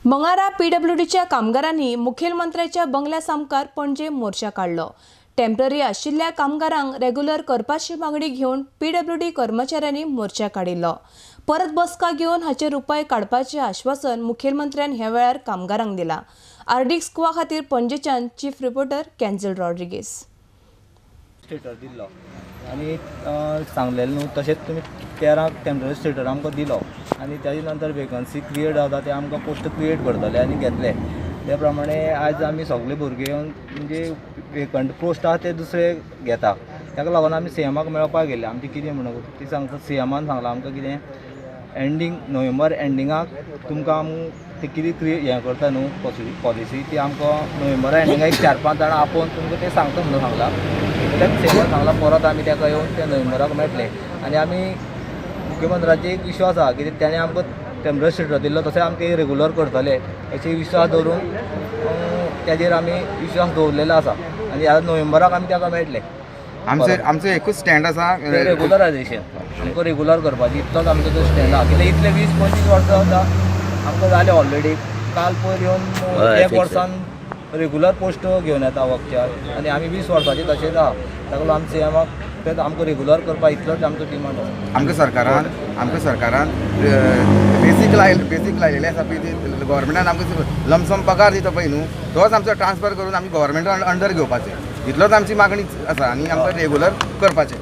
मंगळारा पीडब्ल्यूडीच्या कामगारांनी मुखेलमंत्र्याच्या बंगल्या सामकार पणजे मोर्चा काडलो. टेम्पररी आशिल्ल्या कामगारांक रेग्युलर करपाची मागणी घेवन पीडब्ल्यूडी कर्मचाऱ्यांनी मोर्चा काडिल्लो. परत बसका घेवन हाचेर उपाय काडपाचें आश्वासन मुखेलमंत्र्यान ह्या वेळार कामगारांक दिलां. आरडीएक्स गोवा खातीर पणजेच्यान चीफ रिपोर्टर कॅन्झल रॉड्रिगेस. स्टेटर दिल्लो आनी सांगलेलें न्हू, तशेंच तुमी 13 टेम्पररी स्टेटर आमकां दिलो आनी ताजे नंतर वेकन्सी क्रिएट जाता ते आमकां पोस्ट क्रिएट करतले आनी घेतले. त्या प्रमाणे आयज आमी सगळे भुरगे येवन म्हणजे वेकंट पोस्ट आहा ते दुसरे घेता. ताका लागून आमी सीएमाक मेळपाक गेले. आमचें कितें म्हणून ती सांगता, सीएमान सांगलां आमकां कितें एंडींग नोव्हेंबर एंडिंगाक तुमकां आमी ते कितें क्रिएट हें करता न्हू पॉलिसी ती आमकां नोव्हेंबरा एंडिंगाक एक 4-5 जाणां आपोवन तुमकां तें सांगता म्हणून सांगलां. त्या सीएमान सांगलां परत आमी ताका येवन ते नोव्हेंबराक मेळटले. आनी आमी मुख्यमंत्र्याचेर एक विश्वास आहा की ताणें आमकां टेम्पररी स्टेटर दिल्लो तशें आमकां रेगुलर करतले हेची विश्वास दवरून ताजेर आमी विश्वास दवरलेलो आसा. आनी आतां नोव्हेंबराक आमी ताका मेळटले. आमचो एकूच स्टँड आसा, रेगुलरायजेशन आमकां रेगुलर करपाची इतलोच आमचो तो स्टँड आहा. कित्याक इतले 20-25 वर्सां आतां आमकां जालें ऑलरेडी. काल पयर येवन एक वर्सान रेगुलर पोस्ट घेवन येता वखच्या आनी आमी 20 वर्सांचे तशेंच आहा. ताका लागून आमी सीएमाक तें आमकां रेगुलर करपा इतलोच आमचो डिमांड आसा. आमकां सरकारान बेसीक लायलेले आसा पळय, ती गव्हर्मेंटान आमकां लमसम पगार दिता पळय न्हू, तोच आमचो ट्रान्सफर करून आमी गव्हर्मेंटान अंडर घेवपाचें, इतलोच आमची मागणी आसा आनी आमकां रेगुलर करपाचें.